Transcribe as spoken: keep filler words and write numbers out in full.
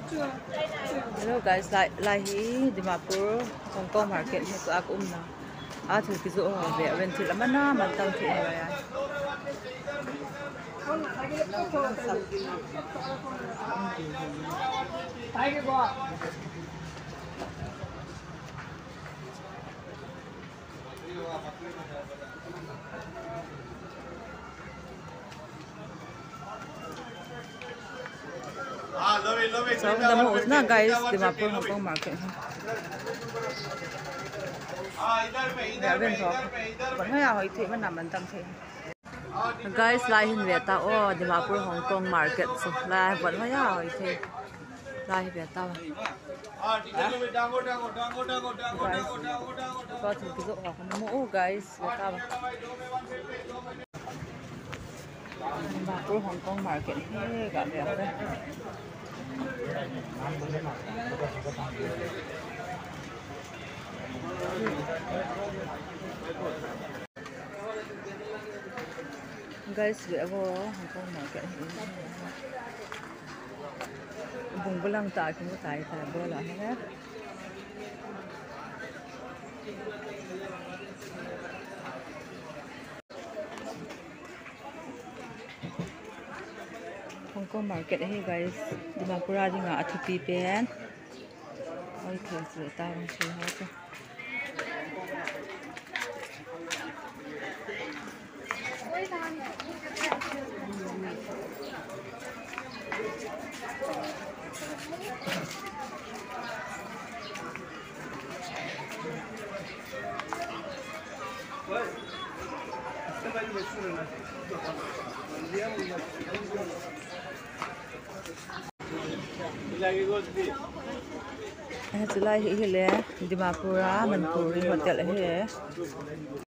Hello guys, lai, lai hi Dimapur, Hong Kong market hi ka umna. A thu kijoh ho ve, ven thil aman aman tam thei ho ya. So, the most na guys, Dimapur Hong Kong market. Ya, ven tho. Bon hoiya hoi thei, man aman tam thei. Guys, lai hin ve ta o, Dimapur Hong Kong market chu. Lai bon hoiya hoi thei. Lai hi ve ta. Guys, ka thu kijoh ho ka mu o guys, ve ta. Dimapur Hong Kong market hi ga ve ta. Guys, ve vo, Hong Kong market hi. Bung bulang ta kimu tai ta bola hi. Hong Kong market hi guys. Dimapur a dinga athupi pen. Oi, thei chu ta hong chu ha chu. Eh, chulai hi, hi le, Dimapur a, Manipuri hotel hi.